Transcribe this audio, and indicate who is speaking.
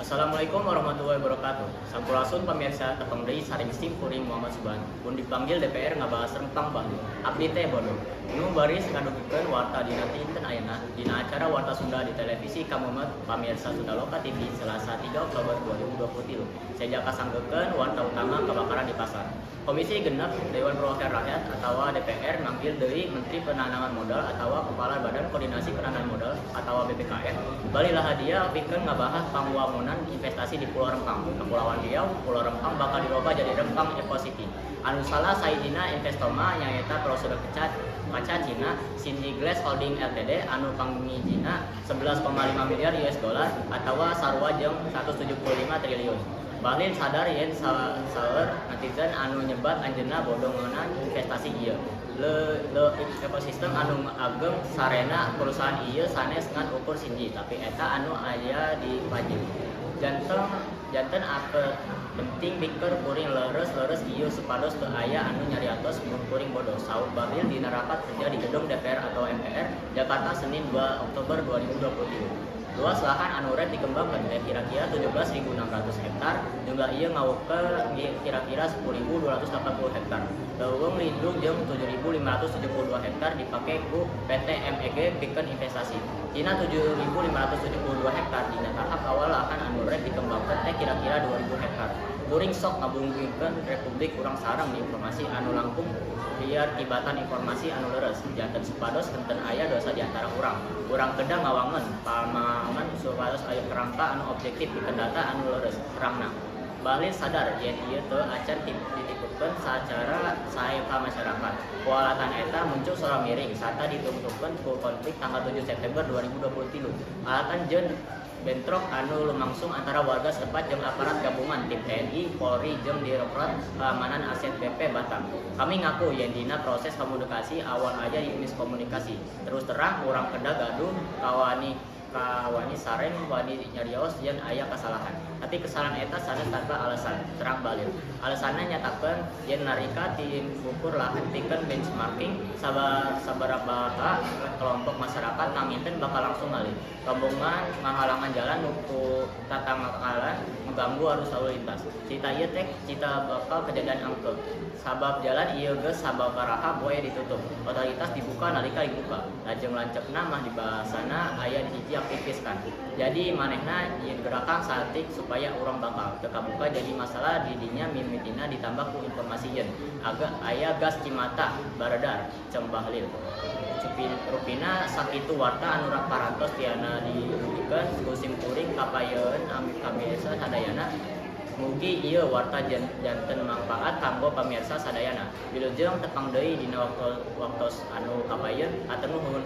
Speaker 1: Assalamualaikum warahmatullahi wabarakatuh. Sampurasun pemirsa, tepang deui sareng sim kuring Muhammad Subhan. Mun dipanggil DPR ngabahas Rempang, Bahlil. Abdi teh bodoh. Nu baris ngadugikeun warta dina dinten ayeuna dina acara Warta Sunda di televisi Kamumet pamirsa Sundaloka TV, Selasa 3 Oktober 2023. Seja kasanggekeun warta utama, kebakaran di pasar. Komisi 6 Dewan Perwakilan Rakyat atau DPR manggil deui Menteri Penanaman Modal atau Kepala Badan Koordinasi Penanaman Modal atau BPKM Bahlil Lahadalia pikeun ngabahas pangwangunan investasi di Pulau Rempang. Kepulauan Riau, Pulau Rempang bakal dirobah jadi Rempang Eco City. Anu salah sahijina investor mah nyaeta perusahaan kaca Cina Xinyi Glass Holding Ltd anu pangijina 11,5 miliar US dollar atau sarua jeung 175 triliun. Bahlil sadar yen saeur netizen anu nyebat anjeunna bodoh ngeunaan investasi ieu. Le, le ekosistem anu ageng sarena perusahaan ieu sanes ngan ukur Xinyi, tapi eta anu aya di Pajing. Janten janten ake penting pikeun kuring leres-leres ieu supados teu aya anu nyarios mun kuring bodoh, saur Bahlil dina rapat kerja di gedung DPR atau MPR Jakarta, Senin 2 Oktober 2023. Luas lahan anu rek dikembangkeun teh kira-kira 17.600 hektar, jumlah ieu ngawukeun kira-kira 10.280 hektar. Leuweung lindung jeung 7.572 hektar dipake ku PT MEG pikeun investasi. Tina 7.572 hektar, dina tahap awal lahan anu rek dikembangkeun teh kira-kira 2.000 hektar. Kuring sok ngabumikeun republik urang sareng informasi anu langkung liar tibatan informasi anu leres, janten supados henteu aya dosa di antara urang. Urang kedah ngawangun pamahaman supados aya kerangka anu objektif pikeun data anu leres, terangna. Bahlil sadar yen ieu teu acan dititipkeun sacara sae ka masyarakat. Kualatan eta muncul sora miring sarta ditungtungkeun ku konflik tanggal 7 September 2023. Alatan jeung bentrok anu lumangsung antara warga setempat jeung aparat gabungan tim TNI, Polri jeung Direktorat Keamanan Aset BP Batam. Kami ngaku yen dina proses komunikasi awal aya miskomunikasi. Terus terang urang kedah gaduh kawani kawani sareng wani nyarios yen aya kasalahan. Tapi kesalahan eta sanes tanpa alasan, terang Bahlil. Alasanna nyatakeun yen nalika tim ngukur lahan pikeun benchmarking, sababaraha kelompok masyarakat ngaminten bakal langsung ngalih. Rombongan ngahalangan jalan nuku tatangkalan ngaganggu arus lalu lintas. Cita ieu teh cita bakal kejadian angke. Sabab jalan ieu geus sababaraha poe ditutup. Otoritas dibuka nalika dibuka. Lajeng lanceukna mah dibasana aya hiji aktivis kan. Jadi manehna nyieun gerakan saeutik supaya urang bakal teu kabuka jadi masalah di dinya mimitina ditambah ku informasi yen agak aya gas cimata baredar, cem Bahlil. Rupina sakitu warta anu parantos tiasa didugikeun ku sim kuring kapayeun pamirsa sadayana. Mugi ieu warta janten mangpaat kanggo pamirsa sadayana. Wilujeng tepang deui dina waktos anu kapayun. Hatur nuhun.